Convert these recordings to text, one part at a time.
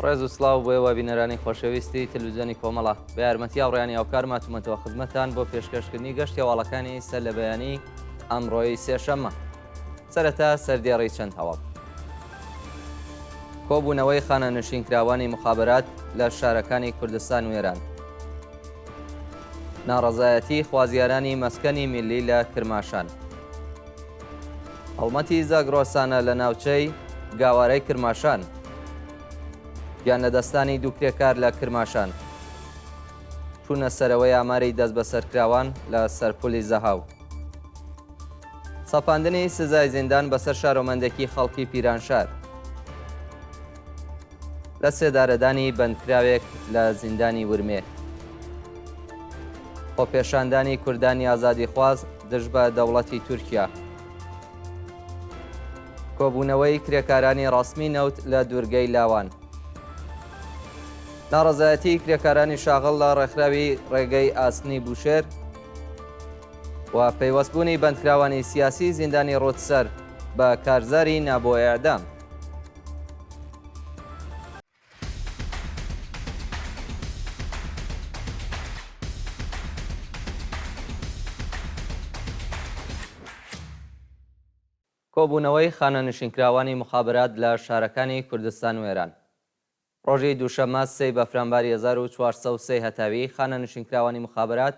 ڕێز و سڵاو بۆ ئێوە بینەرانی خۆشەویستی تەلەڤیزیۆنی کۆمەڵە. بە یارمەتی هاوڕێیانی هاوکارم هاتوومەتەوە خزمەتتان بۆ پێشکەشکردنی گەشتی هەواڵەکانی سەر لە بەیانی ئەمڕۆی سێشەممە. سەرەتا سەردێڕی چەند هەواڵ. کۆبوونەوەی خانەنشینکراوانی موخابەرات لە شارەکانی کوردستان و ئێران. ناڕەزایەتی خوازیارانی مەسکەنی میللی لە کرماشان. هەڵمەتی زاگرۆسانە لە ناوچەی گاوارەی کرماشان. گیانلەدەستانی دوو کرێکار لە کرماشان. چوونە سەرەوەی ئاماری دەستبەسەرکراوان لە سەرپولی زەهاو. سەپاندنی سزای زیندان بەسەر شارۆمەندێکی خەڵکی پیرانشار. لە سێدارەدانی بەندکراوێک لە زیندانی ورمێ. خۆپێشاندانی کوردانی ئازادیخواز دژ بە دەوڵەتی تورکیا. کۆبوونەوەی کرێکارانی ڕەسمی نەوت لە دوورگەی لاوان. ناڕەزایەتی کرێکارانی شاغڵ لە ڕێکخراوی ڕێگەی ئاسنی بوشێر و پەیوەستبوونی بەندکراوانی سیاسی زیندانی ڕوودسەر بە کارزاری نا بۆ ئێعدام. کۆبوونەوەی خانەنشینکراوانی موخابەرات لە شارەکانی کوردستان و ئێران ڕۆژی دووشەممە سێی بەفرانباری 1403 هەتاوی خانەنشینکراوانی موخابەرات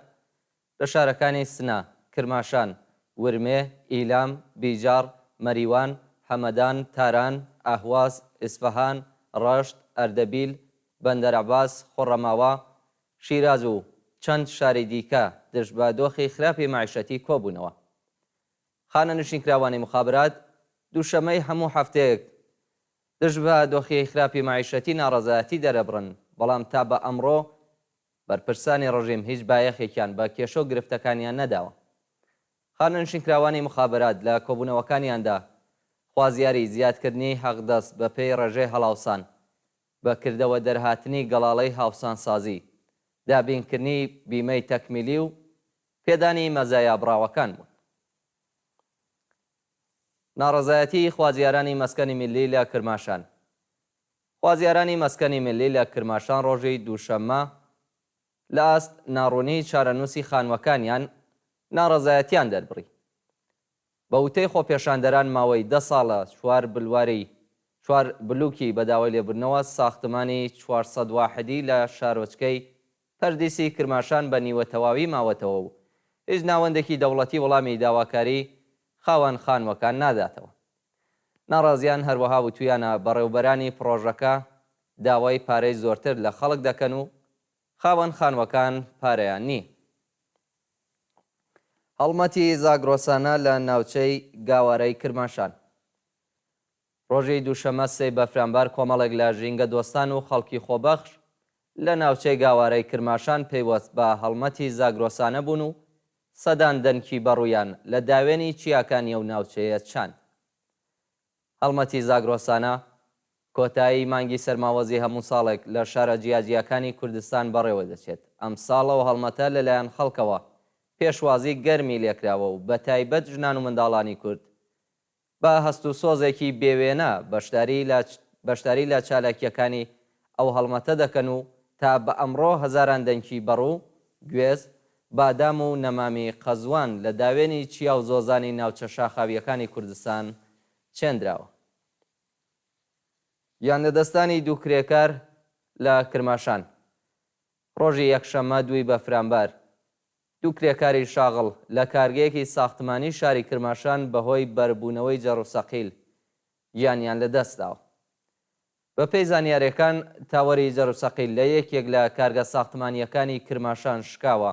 لە شارەکانی سنە، کرماشان، ورمێ، ئیلام، بیجاڕ، مەریوان، هەمەدان، تاران، ئەهواز، ئیسفەهان، ڕەشت، ئەردەبیل، بەندەرعەباس، خوڕەماوا، شیراز و چەند شاری دیکە دژ بە دۆخی خراپی مەعیشەتی کۆبوونەوە. خانەنشینکراوانی موخابرات دووشەممەی هەموو هەفتەیەک دژ بە دۆخی خراپی مەعیشەتی ناڕەزایەتی دەرەبڕن، بەڵام تا بە ئەمڕۆ بەرپرسانی ڕژیم هیچ بایەخێکیان بە کێشە و گرفتەکانیان نەداوە. خانەنشینکراوانی موخابەرات لە کۆبوونەوەکانیاندا خوازیاری زیادکردنی حەقدەست بە پێی ڕێژەی هەڵاوسان، بە کردەوە دەرهاتنی گەڵاڵەی هاوسانسازی، دابینکردنی بیمەی تەکمیلی و پێدانی مەزایا بڕاوەکان بوون. ناڕەزایەتیی خوازیارانی مەسکەنی میللی لە کرماشان خوازیارانی مەسکەنی میللی لە کرماشان ڕۆژی دووشەممە لە ئاست ناڕوونیی چارەنووسی خانووەکانیان ناڕەزایەتییان دەربڕی. بە وتەی خۆپێشاندەران ماوەی دە ساڵە چوار بلواری چوار بلوکی بە داوای لێبوردنەوە ساختمانی 400 واحدی لە شارۆچکەی پەردیسی کرماشان بە نیوە تەواوی ماوەتەوە و هیچ ناوەندێکی دەوڵەتی وەڵامی داواکاری خاوەن خانووەکان ناداتەوە. ناڕازیان هەروەها وتویانە بەڕێوبەرانی پڕۆژەکە داوای پارەی زۆرتر لە خەڵک دەکەن و خاوەن خانووەکان پارەیان نییە. هەڵمەتی زاگرۆسانە لە ناوچەی گاوارەی کرماشان. ڕۆژی دووشەممە سێی بەفرانبار کۆمەڵێک لە ژینگە دۆستان و خەڵکی خۆبەخش لە ناوچەی گاوارەی کرماشان پەیوەست بە هەڵمەتی زاگرۆسانە بوون و سەدان دەنکی بەڕوویان لە داوێنی چیاکانی ئەو ناوچەیە چاند. هەڵمەتی زاگرۆسانە کۆتایی مانگی سەرماوەزی هەموو ساڵێک لە شارە جیاجیاکانی کوردستان بەڕێوەدەچێت، ئەمساڵ ئەو هەڵمەتە لەلایەن خەڵکەوە پێشوازی گەرمی لێکراوە و بەتایبەت ژنان و منداڵانی کورد بە هەست و سۆزێکی بێ وێنە بەشداری لە بەشداری لە چالاکییەکانی ئەو هەڵمەتە دەکەن و تا بە ئەمڕۆ هەزاران دەنکی بەڕوو، گوێز، بادام و نەمامی قەزوان لە داوێنی چیا و زۆزانی ناوچە شاخاوییەکانی کوردستان چێندراوە. گیانلەدەستدانی دوو کرێکار لە کرماشان ڕۆژی یەکشەممە دووی بەفرانبار، دوو کرێکاری شاغڵ لە کارگەیەکی ساختمانی شاری کرماشان بەهۆی بەربوونەوەی جەڕوسەقیل گیانیان لەدەستداوە. بەپێی زانیارییەکان، تاوەری جەروسەقیل لە یەکێک لە کارگە ساختمانییەکانی کرماشان شکاوە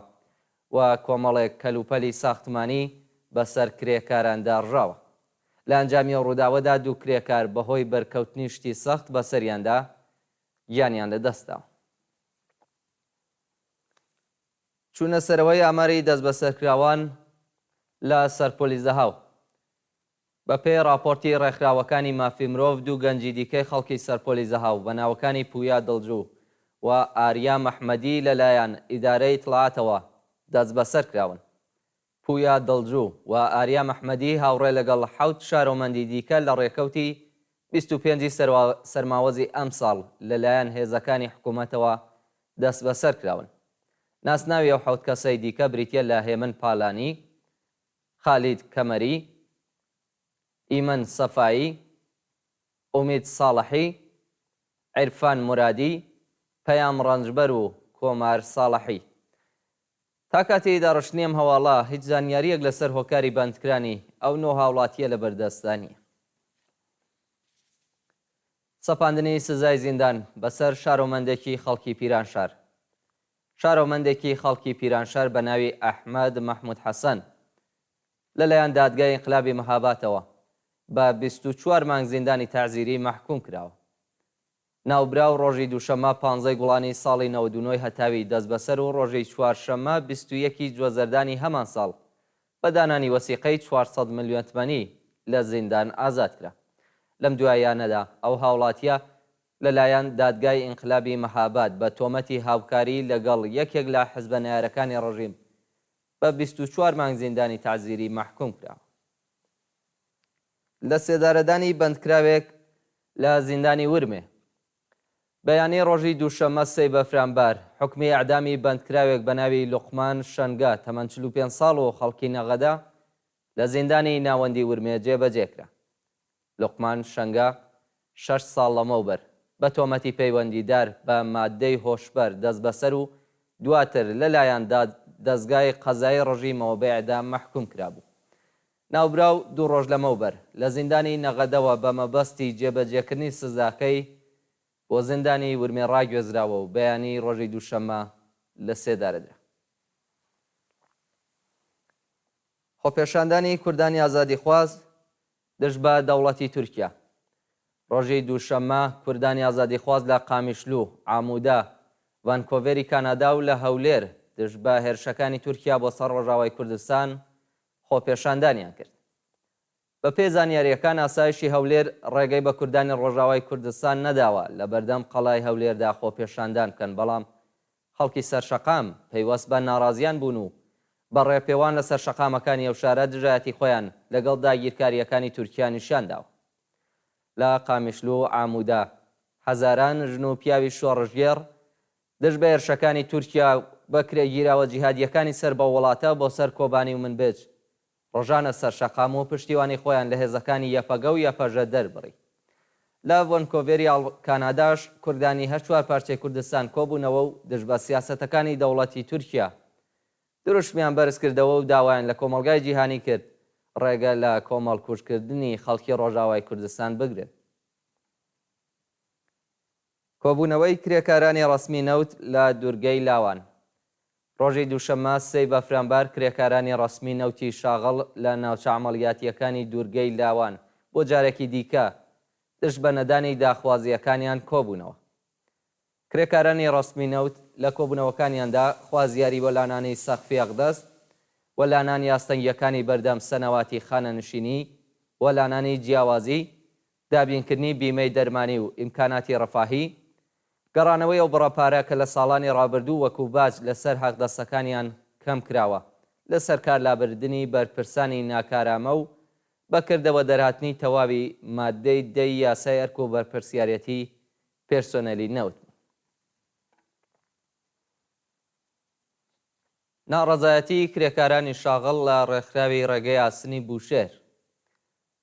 و کۆمەڵێک کەلوپەلی ساختمانی بەسەر کرێکاراندا ڕژاوە. لە ئەنجامی ئەو ڕووداوەدا دوو کرێکار بەهۆی بەرکەوتنی شتی سەخت بەسەریاندا گیانیان لەدەستداوە. چوونە سەرەوەی ئاماری دەستبەسەرکراوان لە سەرپۆلی زەهاو. بە پێی ڕاپۆرتی ڕێکخراوەکانی مافی مرۆڤ دوو گەنجی دیکەی خەڵکی سەرپۆلی زەهاو بە ناوەکانی پویا دڵجوو و ئاریا مەحمەدی لە لایەن ئیدارەی ئیتڵاعاتەوە دەستبەسەر کراون. پویا دڵجوو و ئاریا مەحمەدی هاوڕێ لەگەڵ حەوت شارۆمەندی دیکە لە ڕێکەوتی 25 ی سەرماوەزی ئەمساڵ لەلایەن هێزەکانی حکوومەتەوە دەستبەسەر کراون. ناسناوی ئەو حەوت کەسەی دیکە بریتییە لە هێمن پالانی، خالید کەمەری، ئیمەن سەفایی، ئومید ساڵحی، عیرفان مورادی، پەیام ڕەنجبەر و کۆمار ساڵحی. تا کاتی داڕشتنی ئەم هەواڵە هیچ زانیارییەک لەسەر هۆکاری بەندکرانی ئەو نۆ هاوڵاتییە لەبەردەستدا نییە. سەپاندنی سزای زیندان بەسەر شارۆمەندێکی خەڵکی پیرانشار شارۆمەندێکی خەڵکی پیرانشار بە ناوی ئەحمەد مەحموود حەسەن لەلایەن دادگای ئینقلابی مەهاباتەوە بە 24 مانگ زیندانی تەعزیری مەحکووم کراوە. ناوبراو ڕۆژی دووشەممە پانزەی گوڵانی ساڵی 99 ی هەتاوی دەستبەسەر و ڕۆژی چوارشەممە 21 ی جۆزەردانی هەمان ساڵ بە دانانی وەسیقەی 400 ملیۆن تمەنی لە زیندان ئازاد کرا. لەم دواییانەدا ئەو هاوڵاتییە لە لایەن دادگای ئینقلابی مەهاباد بە تۆمەتی هاوکاری لەگەڵ یەکێک لە حزبە نەیارەکانی ڕژیم بە 24 مانگ زیندانی تەعزیری مەحکووم کراوە. لە سێدارەدانی بەندکراوێک لە زیندانی ورمێ. بەیانی ڕۆژی دووشەممە سێی بەفرانبار، حوکمی ئێعدامی بەندکراوێک بە ناوی لوقمان شەنگە تەمەن 45 ساڵ و خەڵکی نەغەدە لە زیندانی ناوەندی ورمێ جێبەجێ کرا. لوقمان شەنگە شەش ساڵ لەمەوبەر بە تۆمەتی پەیوەندیدار بە ماددەی هۆشبەر دەستبەسەر و دواتر لەلایەن دەزگای قەزایی ڕژیمەوە بە ئێعدام مەحکووم کرابوو. ناوبراو دوو ڕۆژ لەمەوبەر لە زیندانی نەغەدەوە بە مەبەستی جێبەجێکردنی سزاکەی بۆ زیندانی ورمێ ڕاگوێزراوە و بەیانیی ڕۆژی دووشەممە لە سێدارە درا. خۆپێشاندانی کوردانی ئازادیخواز دژ بە دەوڵەتی تورکیا ڕۆژی دووشەممە کوردانی ئازادیخواز لە قامیشلو، عامودا، ڤانکۆڤێری کانادا و لە هەولێر دژ بە هێرشەکانی تورکیا بۆ سەر ڕۆژاوای کوردستان خۆپێشاندانیان کرد. بەپێی زانیارییەکان ئاسایشی هەولێر ڕێگەی بە کوردانی ڕۆژاوای کوردستان نەداوە لەبەردەم قەڵای هەولێردا خۆپێشاندان بکەن، بەڵام خەڵکی سەرشەقام پەیوەست بە ناڕازیان بوون و بە ڕێپێوان لەسەر شەقامەکانی ئەو شارە دژایەتی خۆیان لەگەڵ داگیرکارییەکانی تورکیا نیشان داوە. لە قامیشلو و عامودا هەزاران ژن و پیاوی شۆڕشگێڕ دژ بە هێرشەکانی تورکیا و بەکرێگیراوە جیهادییەکانی سەر بەو وڵاتە بۆ سەر کۆبانی و منبج ڕژانە سەر شەقام و پشتیوانی خۆیان لە هێزەکانی یەپەگە و یەپەژە دەربڕی. لە ڤۆنکۆڤێری کاناداش کوردانی هەر چوار پارچەی کوردستان کۆبوونەوە و دژ بە سیاسەتەکانی دەوڵەتی تورکیا دروشمیان بەرزکردەوە و داوایان لە کۆمەڵگای جیهانی کرد ڕێگە لە کۆمەڵکوژکردنی خەڵکی ڕۆژاوای کوردستان بگرن. کۆبوونەوەی کرێکارانی ڕەسمی نەوت لە دوورگەی لاوان ڕۆژی دووشەممە سێی بەفرانبار کرێکارانی ڕەسمی نەوتی شاغڵ لە ناوچە عەمەڵیاتییەکانی دوورگەی لاوان بۆ جارێکی دیکە دژ بە نەدانی داخوازییەکانیان کۆبوونەوە. کرێکارانی ڕەسمی نەوت لە کۆبوونەوەکانیاندا خوازیاری وەلانانی سەقفی ئەقدەست، وەلانانی ئاستەنگییەکانی بەردەم سەنەواتی خانەنشینی، وەلانانی جیاوازی، دابینکردنی بیمەی دەرمانی و ئیمکاناتی ڕەفاهی، گەڕانەوەی ئەو بڕە پارە کە لە ساڵانی ڕابردوو وەکو باج لەسەر حەقدەستەکانیان کەم کراوە، لەسەر کار لابردنی بەرپرسانی ناکارامە و بە کردەوە دەرهاتنی تەواوی ماددەی دە ی یاسای ئەرک و بەرپرسیارێتی پێرسۆنێلی نەوت بوون. ناڕەزایەتی کرێکارانی شاغڵ لە ڕێکخراوی ڕێگەی ئاسنی بوشێهر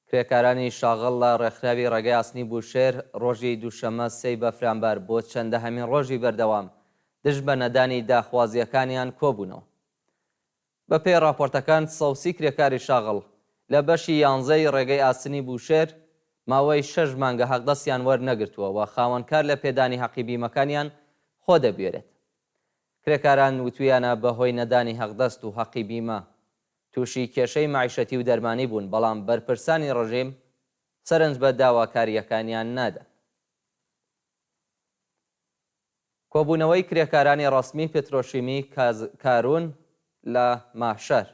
کرێکارانی شاغڵ لە ڕێکخراوی ڕێگەی ئاسنی بوشێهر ڕۆژی دووشەممە سێی بەفرانبار بۆ چەندەهەمین ڕۆژی بەردەوام دژ بە نەدانی داخوازییەکانیان کۆبوونەوە. بەپێی ڕاپۆرتەکان 130 کرێکاری شاغڵ لە بەشی یانزەی ڕێگەی ئاسنی بوشێهر ماوەی شەش مانگە حەقدەستیان وەرنەگرتووە و خاوەنکار لە پێدانی حەقی بیمەکانیان خۆ دەبوێرێت. کرێکاران وتویانە بەهۆی نەدانی حەقدەست و حەقی بیمە تووشی کێشەی مەعیشەتی و دەرمانی بوون، بەڵام بەرپرسانی ڕژیم سەرنج بە داواکارییەکانیان نادەن. کۆبوونەوەی کرێکارانی ڕەسمی پترۆشیمی کارون لە ماهشەهر.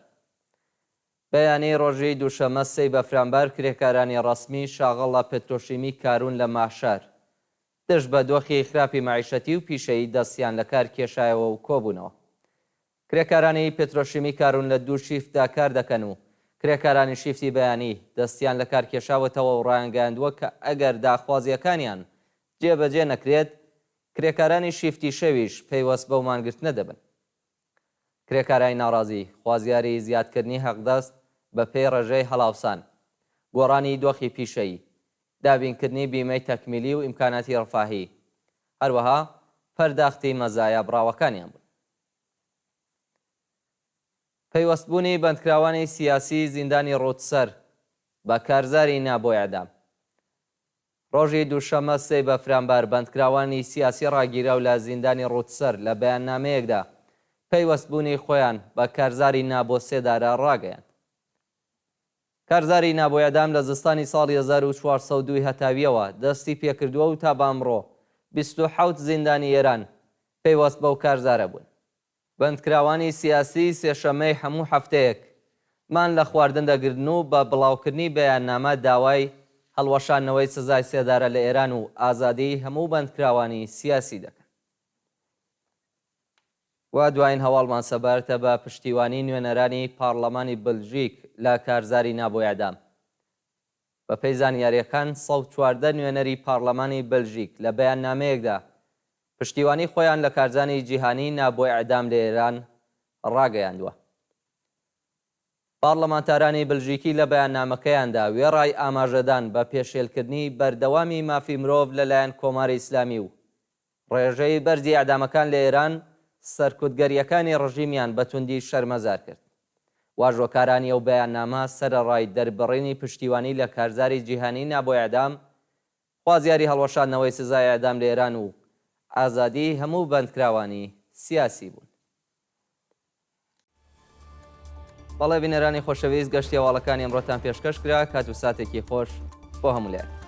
بەیانی ڕۆژی دووشەممە سێی بەفرانبار کرێکارانی ڕەسمی شاغڵ لە پترۆشیمی کارون لە ماهشەهر دژ بە دۆخی خراپی مەعیشەتی و پیشەیی دەستیان لە کار کێشایەوە و کۆبوونەوە. کرێکارانی پترۆشیمی کارون لە دوو شیفتدا کار دەکەن و کرێکارانی شیفتی بەیانی دەستیان لە کار کێشاوەتەوە و ڕایانگەیاندووە کە ئەگەر داخوازییەکانیان جێبەجێ نەکرێت، کرێکارانی شیفتی شەویش پەیوەست بەو مانگرتنە دەبن. کرێکارانی ناڕازی خوازیاری زیادکردنی حەقدەست بەپێی ڕێژەی هەڵاوسان، گۆڕانی دۆخی پیشەیی، دابینکردنی بیمەی تەکمیلی و ئیمکاناتی ڕەفاهی، هەروەها پەرداختی مەزایا بڕاوەکانیان بوون. پەیوەستبوونی بەندکراوانی سیاسی زیندانی ڕوودسەر بە کارزاری نا بۆ ئێعدام. ڕۆژی دووشەممە سێی بەفرانبار بەندکراوانی سیاسی ڕاگیراو لە زیندانی ڕوودسەر لە بەیاننامەیەکدا پەیوەستبوونی خۆیان بە کارزاری نا بۆ سێدارە ڕاگەیاند. کارزاری نا بۆ ئێعدام لە زستانی ساڵی 1402 ی هەتاوییەوە دەستی پێکردووە و تا بە ئەمڕۆ 27 زیندانی ئێران پەیوەست بەو کارزارە بوون. بەندکراوانی سیاسی سێشەممەی هەموو هەفتەیەک مان لە خواردن دەگرن و بە بڵاوکردنی بەیاننامە داوای هەڵوەشاندنەوەی سزای سێدارە لە ئێران و ئازادیی هەموو بەندکراوانی سیاسی دەکەن. و دوایین هەواڵمان سەبارەتە بە پشتیوانی نوێنەرانی پاڕلەمانی بلژیک لە کارزاری نا بۆ ئێعدام. بە پێی زانیارییەکان 114 نوێنەری پاڕلەمانی بلژیک لە بەیاننامەیەکدا پشتیوانی خۆیان لە کارزانی جیهانی نا بۆ ئێعدام لە ئێران ڕاگەیاندووە. پاڕلەمانتارانی بلژیکی لە بەیاننامەکەیاندا وێڕای ئاماژەدان بە پێشێلکردنی بەردەوامی مافی مرۆڤ لە لایەن کۆماری ئیسلامی و ڕێژەی بەرزی ئێعدامەکان لە ئێران، سەرکوتگەرییەکانی ڕژیمیان بە توندی شەرمەزار کرد. واژۆکارانی ئەو بەیاننامە سەرەڕای دەربڕینی پشتیوانی لە کارزاری جیهانی نا بۆ ئێعدام، خوازیاری هەڵوەشاندنەوەی سزای ئێعدام لە ئێران و ئازادیی هەموو بەندکراوانی سیاسی بوون. بەڵێ بینەرانی خۆشەویست گەشتی هەواڵەکانی ئەمڕۆتان پێشکەش کرا، کات و ساتێکی خۆش بۆ هەموو لایەک.